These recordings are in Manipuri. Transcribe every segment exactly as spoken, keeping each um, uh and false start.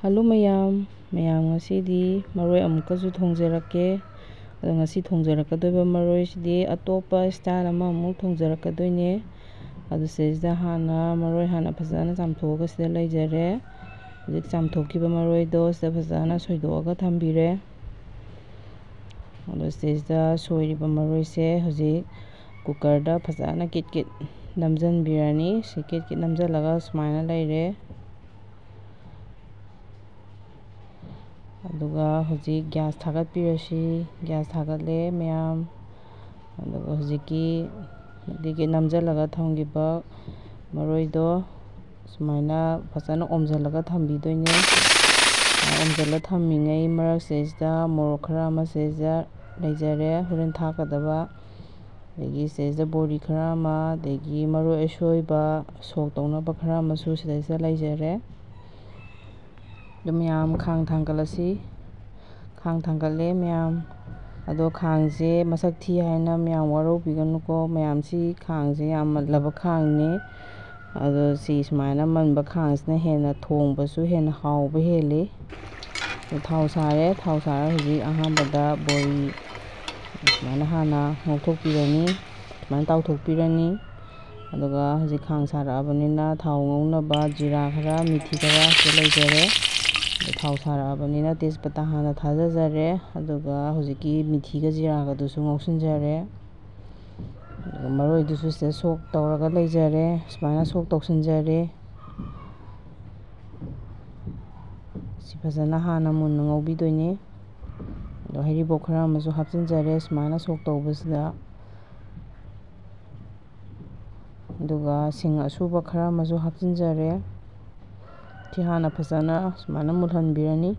ꯍꯜꯂꯣ ꯃꯌꯥꯝ, ꯃꯌꯥꯝ ꯉꯁꯤꯗꯤ ꯃꯔꯣꯏ ꯑꯃꯨꯛꯀꯁꯨ ꯊꯣꯡꯖꯔꯛꯀꯦ꯫ ꯑꯗꯣ ꯉꯁꯤ ꯊꯣꯡꯖꯔꯛꯀꯗꯣꯏꯕ ꯃꯔꯣꯏꯁꯤꯗꯤ ꯑꯇꯣꯞꯄ style ꯑꯃꯃꯨꯛ ꯊꯣꯡꯖꯔꯛꯀꯗꯣꯏꯅꯦ꯫ ꯑꯗꯨ ꯁꯤꯗꯩꯁꯤꯗ ꯍꯥꯟꯅ ꯃꯔꯣꯏ ꯍꯥꯟꯅ ꯐꯖꯅ ꯆꯥꯝꯊꯣꯛꯑꯒ ꯁꯤꯗ ꯂꯩꯖꯔꯦ꯫ ꯍꯧꯖꯤꯛ ꯆꯥꯝꯊꯣꯛꯈꯤꯕ ꯃꯔꯣꯏꯗꯣ ꯁꯤꯗ ꯐꯖꯅ ꯁꯣꯏꯗꯣꯛꯑꯒ ꯊꯝꯕꯤꯔꯦ꯫ ꯑꯗꯣ ꯁꯤꯗꯩꯁꯤꯗ ꯁꯣꯏꯔꯤꯕ ꯃꯔꯣꯏꯁꯦ ꯍꯧꯖꯤꯛ cookerꯗ ꯐꯖꯅ ꯀꯤꯠ ꯀꯤꯠ ꯅꯝꯖꯟꯕꯤꯔꯅꯤ꯫ ꯁꯤ ꯀꯤꯠ ꯀꯤꯠ ꯅꯝꯖꯜꯂꯒ ꯁꯨꯃꯥꯏꯅ ꯂꯩꯔꯦ꯫ ꯑꯗꯨꯒ ꯍꯧꯖꯤꯛ gas ꯊꯥꯒꯠꯄꯤꯔꯁꯤ꯫ Gas ꯊꯥꯒꯠꯂꯦ ꯃꯌꯥꯝ꯫ ꯑꯗꯨꯒ ꯍꯧꯖꯤꯛꯀꯤ ꯀꯤꯠ ꯀꯤꯠ ꯅꯝꯖꯜꯂꯒ ꯊꯝꯈꯤꯕ ꯃꯔꯣꯏꯗꯣ ꯁꯨꯃꯥꯏꯅ ꯐꯖꯅ ꯑꯣꯝꯖꯜꯂꯒ ꯊꯝꯕꯤꯗꯣꯏꯅꯦ꯫ ꯑꯣꯝꯖꯜꯂ ꯊꯝꯃꯤꯉꯩ ꯃꯔꯛꯁꯤꯗꯩꯁꯤꯗ ꯃꯣꯔꯣꯛ ꯈꯔ ꯑꯃ ꯁꯤꯗꯩꯁꯤꯗ ꯂꯩꯖꯔꯦ, ꯍꯣꯔꯦꯟ ꯊꯥꯛꯀꯗꯕ꯫ ꯑꯗꯒꯤ ꯁꯤꯗꯩꯁꯤꯗ ꯕꯣꯔꯤ ꯈꯔ ꯑꯃ, ꯑꯗꯒꯤ ꯃꯔꯣꯏ ꯑꯁꯣꯏꯕ ꯁꯣꯛ ꯇꯧꯅꯕ ꯈꯔ ꯑꯃꯁꯨ ꯁꯤꯗꯩꯁꯤꯗ ꯂꯩꯖꯔꯦ꯫ ꯑꯗꯨ ꯃꯌꯥꯝ ꯈꯥꯡ ꯊꯥꯡꯒꯠꯂꯁꯤ꯫ ꯈꯥꯡ ꯊꯥꯡꯒꯠꯂꯦ ꯃꯌꯥꯝ꯫ ꯑꯗꯣ ꯈꯥꯡꯁꯦ ꯃꯁꯛ ꯊꯤ ꯍꯥꯏꯅ ꯃꯌꯥꯝ ꯋꯥꯔꯧꯕꯤꯒꯅꯨꯀꯣ꯫ ꯃꯌꯥꯝꯁꯤ ꯈꯥꯡꯁꯦ ꯌꯥꯝꯃꯜꯂꯕ ꯈꯥꯡꯅꯦ꯫ ꯑꯗꯣ ꯁꯤ ꯁꯨꯃꯥꯏꯅ ꯃꯟꯕ ꯈꯥꯡꯁꯤꯅ ꯍꯦꯟꯅ ꯊꯣꯡꯕꯁꯨ ꯍꯦꯟꯅ ꯍꯥꯎꯕ ꯍꯦꯜꯂꯤ꯫ ꯑꯗꯣ ꯊꯥꯎ ꯁꯥꯔꯦ꯫ ꯊꯥꯎ ꯁꯥꯔꯒ ꯍꯧꯖꯤꯛ ꯑꯍꯥꯟꯕꯗ ꯕꯣꯔꯤ ꯁꯨꯃꯥꯏꯅ ꯍꯥꯟꯅ ꯉꯧꯊꯣꯛꯄꯤꯔꯅꯤ꯫ ꯁꯨꯃꯥꯏꯅ ꯇꯥꯎꯊꯣꯛꯄꯤꯔꯅꯤ꯫ ꯑꯗꯨꯒ ꯍꯧꯖꯤꯛ ꯈꯥꯡ ꯁꯥꯔꯛꯑꯕꯅꯤꯅ ꯊꯥꯎ ꯉꯧꯅꯕ ꯖꯤꯔꯥ ꯈꯔ, ꯃꯤꯊꯤ ꯈꯔ ꯁꯤꯗ ꯂꯩꯖꯔꯦ꯫ ꯑꯗꯣ ꯊꯥꯎ ꯁꯥꯔꯛꯑꯕꯅꯤꯅ ꯇꯦꯖꯄꯇꯥ ꯍꯥꯟꯅ ꯊꯥꯖꯖꯔꯦ꯫ ꯑꯗꯨꯒ ꯍꯧꯖꯤꯛꯀꯤ ꯃꯤꯊꯤꯒ ꯖꯤꯔꯥꯒꯗꯨꯁꯨ ꯉꯧꯁꯤꯟꯖꯔꯦ꯫ ꯑꯗꯨꯒ ꯃꯔꯣꯏꯗꯨꯁꯨ ꯁꯤꯗ ꯁꯣꯛ ꯇꯧꯔꯒ ꯂꯩꯖꯔꯦ꯫ ꯁꯨꯃꯥꯏꯅ ꯁꯣꯛ ꯇꯧꯁꯤꯟꯖꯔꯦ꯫ ꯁꯤ ꯐꯖꯅ ꯍꯥꯟꯅ ꯃꯨꯟꯅ ꯉꯧꯕꯤꯗꯣꯏꯅꯤ꯫ ꯑꯗꯣ ꯍꯩꯔꯤꯕꯣꯞ ꯈꯔ ꯑꯃꯁꯨ ꯍꯥꯞꯆꯤꯟꯖꯔꯦ ꯁꯨꯃꯥꯏꯅ ꯁꯣꯛ ꯇꯧꯕꯁꯤꯗ꯫ ꯑꯗꯨꯒ ꯁꯤꯡ ꯑꯁꯨꯕ ꯈꯔ ꯑꯃꯁꯨ ꯍꯥꯞꯆꯤꯟꯖꯔꯦ꯫ ꯁꯤ ꯍꯥꯟꯅ ꯐꯖꯅ ꯁꯨꯃꯥꯏꯅ ꯃꯨꯜꯍꯟꯕꯤꯔꯅꯤ꯫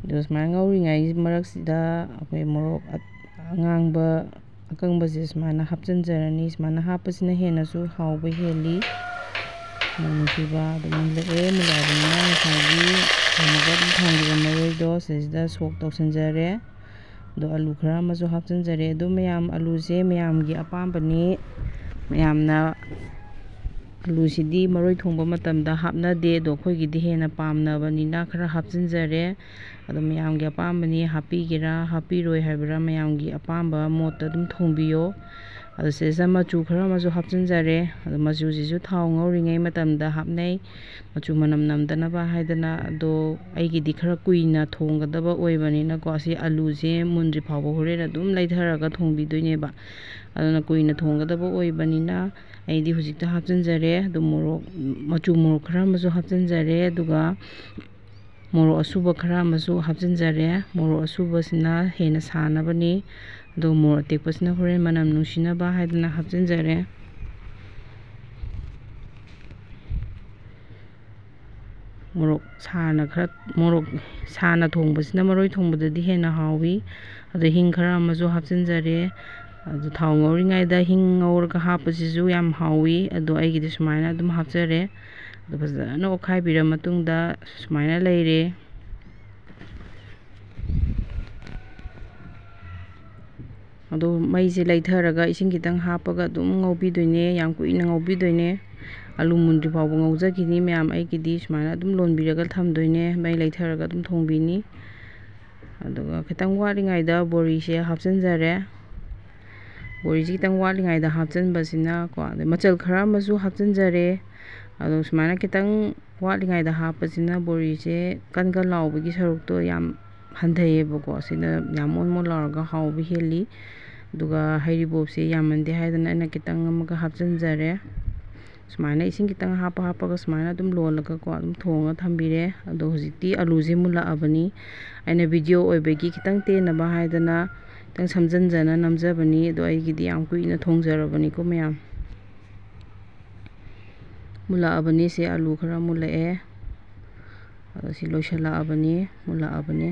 ꯑꯗꯨ ꯁꯨꯃꯥꯏꯅ ꯉꯧꯔꯤꯉꯩ ꯃꯔꯛꯁꯤꯗ ꯑꯩꯈꯣꯏ ꯃꯣꯔꯣꯛ ꯑ-, ꯑꯉꯥꯡꯕ ꯑꯀꯪꯕꯁꯦ ꯁꯨꯃꯥꯏꯅ ꯍꯥꯞꯆꯤꯟꯖꯔꯅꯤ꯫ ꯁꯨꯃꯥꯏꯅ ꯍꯥꯞꯄꯁꯤꯅ ꯍꯦꯟꯅꯁꯨ ꯍꯥꯎꯕ ꯍꯦꯜꯂꯤ꯫ ꯃꯅꯝ ꯅꯨꯡꯁꯤꯕ ꯑꯗꯨꯝ ꯃꯨꯜꯂꯛꯑꯦ꯫ ꯃꯨꯜꯂꯛꯑꯕꯅꯤꯅ ꯉꯁꯥꯏꯒꯤ ꯊꯝꯃꯒ ꯑꯗꯨꯝ ꯊꯝꯈꯤꯕ ꯃꯔꯣꯏꯗꯣ ꯁꯤꯗꯩꯁꯤꯗ ꯁꯣꯛ ꯇꯧꯁꯤꯟꯖꯔꯦ꯫ ꯑꯗꯣ ꯑꯂꯨ ꯈꯔ ꯑꯃꯁꯨ ꯍꯥꯞꯆꯤꯟꯖꯔꯦ꯫ ꯑꯗꯣ ꯃꯌꯥꯝ, ꯑꯂꯨꯁꯦ ꯃꯌꯥꯝꯒꯤ ꯑꯄꯥꯝꯕꯅꯤ꯫ ꯃꯌꯥꯝꯅ ꯑꯂꯨꯁꯤꯗꯤ ꯃꯔꯣꯏ ꯊꯣꯡꯕ ꯃꯇꯝꯗ ꯍꯥꯞꯅꯗꯦ, ꯑꯗꯣ ꯑꯩꯈꯣꯏꯒꯤꯗꯤ ꯍꯦꯟꯅ ꯄꯥꯝꯅꯕꯅꯤꯅ ꯈꯔ ꯍꯥꯞꯆꯤꯟꯖꯔꯦ꯫ ꯑꯗꯣ ꯃꯌꯥꯝꯒꯤ ꯑꯄꯥꯝꯕꯅꯤ, ꯍꯥꯞꯄꯤꯒꯦꯔꯥ ꯍꯥꯞꯄꯤꯔꯣꯏ ꯍꯥꯏꯕ꯭ꯔꯥ, ꯃꯌꯥꯝꯒꯤ ꯑꯄꯥꯝꯕ ꯃꯣꯠꯇ ꯑꯗꯨꯝ ꯊꯣꯡꯕꯤꯌꯣ꯫ ꯑꯗꯣ ꯁꯤꯗꯩꯁꯤꯗ ꯃꯆꯨ ꯈꯔ ꯑꯃꯁꯨ ꯍꯥꯞꯆꯤꯟꯖꯔꯦ꯫ ꯑꯗꯣ ꯃꯆꯨꯁꯤꯁꯨ ꯊꯥꯎ ꯉꯧꯔꯤꯉꯩ ꯃꯇꯝꯗ ꯍꯥꯞꯅꯩ, ꯃꯆꯨ ꯃꯅꯝ ꯅꯝꯗꯅꯕ ꯍꯥꯏꯗꯅ꯫ ꯑꯗꯣ ꯑꯩꯒꯤꯗꯤ ꯈꯔ ꯀꯨꯏꯅ ꯊꯣꯡꯒꯗꯕ ꯑꯣꯏꯕꯅꯤꯅꯀꯣ, ꯑꯁꯤ ꯑꯂꯨꯁꯦ ꯃꯨꯟꯗ꯭ꯔꯤ ꯐꯥꯎꯕ ꯍꯣꯔꯦꯟ ꯑꯗꯨꯝ ꯂꯩꯊꯔꯒ ꯊꯣꯡꯕꯤꯗꯣꯏꯅꯦꯕ꯫ ꯑꯗꯨꯅ ꯀꯨꯏꯅ ꯊꯣꯡꯒꯗꯕ ꯑꯣꯏꯕꯅꯤꯅ ꯑꯩꯗꯤ ꯍꯧꯖꯤꯛꯇ ꯍꯥꯞꯆꯤꯟꯖꯔꯦ꯫ ꯑꯗꯨ ꯃꯣꯔꯣꯛ, ꯃꯆꯨ ꯃꯣꯔꯣꯛ ꯈꯔ ꯑꯃꯁꯨ ꯍꯥꯞꯆꯤꯟꯖꯔꯦ꯫ ꯑꯗꯨꯒ ꯃꯣꯔꯣꯛ ꯑꯁꯨꯕ ꯈꯔ ꯑꯃꯁꯨ ꯍꯥꯞꯆꯤꯟꯖꯔꯦ꯫ ꯃꯣꯔꯣꯛ ꯑꯁꯨꯕꯁꯤꯅ ꯍꯦꯟꯅ ꯁꯥꯅꯕꯅꯤ꯫ ꯑꯗꯨꯒ ꯃꯣꯔꯣꯛ ꯑꯇꯦꯛꯄꯁꯤꯅ ꯍꯣꯔꯦꯟ ꯃꯅꯝ ꯅꯨꯡꯁꯤꯅꯕ ꯍꯥꯏꯗꯅ ꯍꯥꯞꯆꯤꯟꯖꯔꯦ꯫ ꯃꯣꯔꯣꯛ ꯁꯥꯅ ꯈꯔ, ꯃꯣꯔꯣꯛ ꯁꯥꯅ ꯊꯣꯡꯕꯁꯤꯅ ꯃꯔꯣꯏ ꯊꯣꯡꯕꯗꯗꯤ ꯍꯦꯟꯅ ꯍꯥꯎꯋꯤ꯫ ꯑꯗꯣ ꯍꯤꯡ ꯈꯔ ꯑꯃꯁꯨ ꯍꯥꯞꯆꯤꯟꯖꯔꯦ꯫ ꯑꯗꯣ ꯊꯥꯎ ꯉꯧꯔꯤꯉꯩꯗ ꯍꯤꯡ ꯉꯧꯔꯒ ꯍꯥꯞꯄꯁꯤꯁꯨ ꯌꯥꯝ ꯍꯥꯎꯋꯤ꯫ ꯑꯗꯣ ꯑꯩꯒꯤꯗꯤ ꯁꯨꯃꯥꯏꯅ ꯑꯗꯨꯝ ꯍꯥꯞꯆꯔꯦ꯫ ꯑꯗꯣ ꯐꯖꯅ ꯑꯣꯠꯈꯥꯏꯕꯤꯔ ꯃꯇꯨꯡꯗ ꯁꯨꯃꯥꯏꯅ ꯂꯩꯔꯦ꯫ ꯑꯗꯣ ꯃꯩꯁꯦ ꯂꯩꯊꯔꯒ ꯏꯁꯤꯡ ꯈꯤꯇꯪ ꯍꯥꯞꯄꯒ ꯑꯗꯨꯝ ꯉꯧꯕꯤꯗꯣꯏꯅꯦ, ꯌꯥꯝ ꯀꯨꯏꯅ ꯉꯧꯕꯤꯗꯣꯏꯅꯦ꯫ ꯑꯂꯨ ꯃꯨꯟꯗ꯭ꯔꯤ ꯐꯥꯎꯕ ꯉꯧꯖꯈꯤꯅꯤ ꯃꯌꯥꯝ꯫ ꯑꯩꯒꯤꯗꯤ ꯁꯨꯃꯥꯏꯅ ꯑꯗꯨꯝ ꯂꯣꯟꯕꯤꯔꯒ ꯊꯝꯗꯣꯏꯅꯦ, ꯃꯩ ꯂꯩꯊꯔꯒ ꯑꯗꯨꯝ ꯊꯣꯡꯕꯤꯅꯤ꯫ ꯑꯗꯨꯒ ꯈꯤꯇꯪ ꯋꯥꯠꯂꯤꯉꯩꯗ ꯕꯣꯔꯤꯁꯦ ꯍꯥꯞꯆꯤꯟꯖꯔꯦ꯫ ꯕꯣꯔꯤꯁꯦ ꯈꯤꯇꯪ ꯋꯥꯠꯂꯤꯉꯩꯗ ꯍꯥꯞꯆꯤꯟꯕꯁꯤꯅꯀꯣ, ꯑꯗꯩ ꯃꯆꯜ ꯈꯔ ꯑꯃꯁꯨ ꯍꯥꯞꯆꯤꯟꯖꯔꯦ꯫ ꯑꯗꯣ ꯁꯨꯃꯥꯏꯅ ꯈꯤꯇꯪ ꯋꯥꯠꯂꯤꯉꯩꯗ ꯍꯥꯞꯄꯁꯤꯅ ꯕꯣꯔꯤꯁꯦ ꯀꯟ ꯀꯟ ꯂꯥꯎꯕꯒꯤ ꯁꯔꯨꯛꯇꯣ ꯌꯥꯝ ꯍꯟꯊꯩꯌꯦꯕꯀꯣ꯫ ꯁꯤꯅ ꯌꯥꯝ ꯃꯣꯟ ꯃꯣꯟ ꯂꯥꯎꯔꯒ ꯍꯥꯎꯕ ꯍꯦꯜꯂꯤ꯫ ꯑꯗꯨꯒ ꯍꯩꯔꯤꯕꯣꯞꯁꯦ ꯌꯥꯝꯃꯟꯗꯦ ꯍꯥꯏꯗꯅ ꯑꯩꯅ ꯈꯤꯇꯪ ꯑꯃꯒ ꯍꯥꯞꯆꯤꯟꯖꯔꯦ꯫ ꯁꯨꯃꯥꯏꯅ ꯏꯁꯤꯡ ꯈꯤꯇꯪ ꯍꯥꯞꯄ ꯍꯥꯞꯄꯒ ꯁꯨꯃꯥꯏꯅ ꯑꯗꯨꯝ ꯂꯣꯜꯂꯒꯀꯣ ꯑꯗꯨꯝ ꯊꯣꯡꯉ ꯊꯝꯕꯤꯔꯦ꯫ ꯑꯗꯣ ꯍꯧꯖꯤꯛꯇꯤ ꯑꯂꯨꯁꯦ ꯃꯨꯜꯂꯛꯑꯕꯅꯤ꯫ ꯑꯩꯅ ꯚꯤꯗꯤꯑꯣ ꯑꯣꯏꯕꯒꯤ ꯈꯤꯇꯪ ꯇꯦꯟꯅꯕ ꯍꯥꯏꯗꯅ ꯈꯤꯇꯪ ꯁꯝꯖꯟꯖꯅ ꯅꯝꯖꯕꯅꯤ꯫ ꯑꯗꯣ ꯑꯩꯒꯤꯗꯤ ꯌꯥꯝ ꯀꯨꯏꯅ ꯊꯣꯡꯖꯔꯕꯅꯤꯀꯣ ꯃꯌꯥꯝ꯫ ꯃꯨꯜꯂꯛꯑꯕꯅꯤ꯫ ꯁꯦ ꯑꯂꯨ ꯈꯔ ꯃꯨꯜꯂꯛꯑꯦ꯫ ꯑꯗꯣ ꯁꯤ ꯂꯣꯏꯁꯤꯜꯂꯛꯑꯕꯅꯤ, ꯃꯨꯜꯂꯛꯑꯕꯅꯤ꯫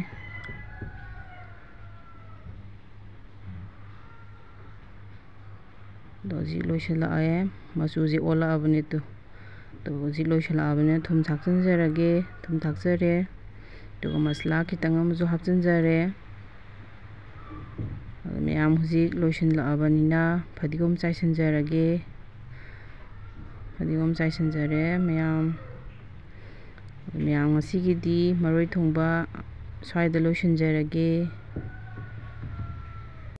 ꯑꯗꯣ ꯍꯧꯖꯤꯛ ꯂꯣꯏꯁꯤꯜꯂꯛꯑꯦ, ꯃꯆꯨꯁꯦ ꯑꯣꯜꯂꯛꯑꯕꯅꯤ ꯇꯨ꯫ ꯑꯗꯣ ꯍꯧꯖꯤꯛ ꯂꯣꯏꯁꯤꯜꯂꯛꯑꯕꯅꯤꯅ ꯊꯨꯝ ꯊꯥꯛꯆꯤꯟꯖꯔꯒꯦ꯫ ꯊꯨꯝ ꯊꯥꯛꯆꯔꯦ꯫ ꯑꯗꯨꯒ ꯃꯁꯂꯥ ꯈꯤꯇꯪ ꯑꯃꯁꯨ ꯍꯥꯞꯆꯤꯟꯖꯔꯦ꯫ ꯃꯌꯥꯝ ꯍꯧꯖꯤꯛ ꯂꯣꯏꯁꯤꯜꯂꯛꯑꯕꯅꯤꯅ ꯐꯗꯤꯒꯣꯝ ꯆꯥꯏꯁꯤꯟꯖꯔꯒꯦ꯫ ꯐꯗꯤꯒꯣꯝ ꯆꯥꯏꯁꯤꯟꯖꯔꯦ ꯃꯌꯥꯝ꯫ ꯃꯌꯥꯝ ꯉꯁꯤꯒꯤꯗꯤ ꯃꯔꯣꯏ ꯊꯣꯡꯕ ꯁ꯭ꯋꯥꯏꯗ ꯂꯣꯏꯁꯤꯟꯖꯔꯒꯦ꯫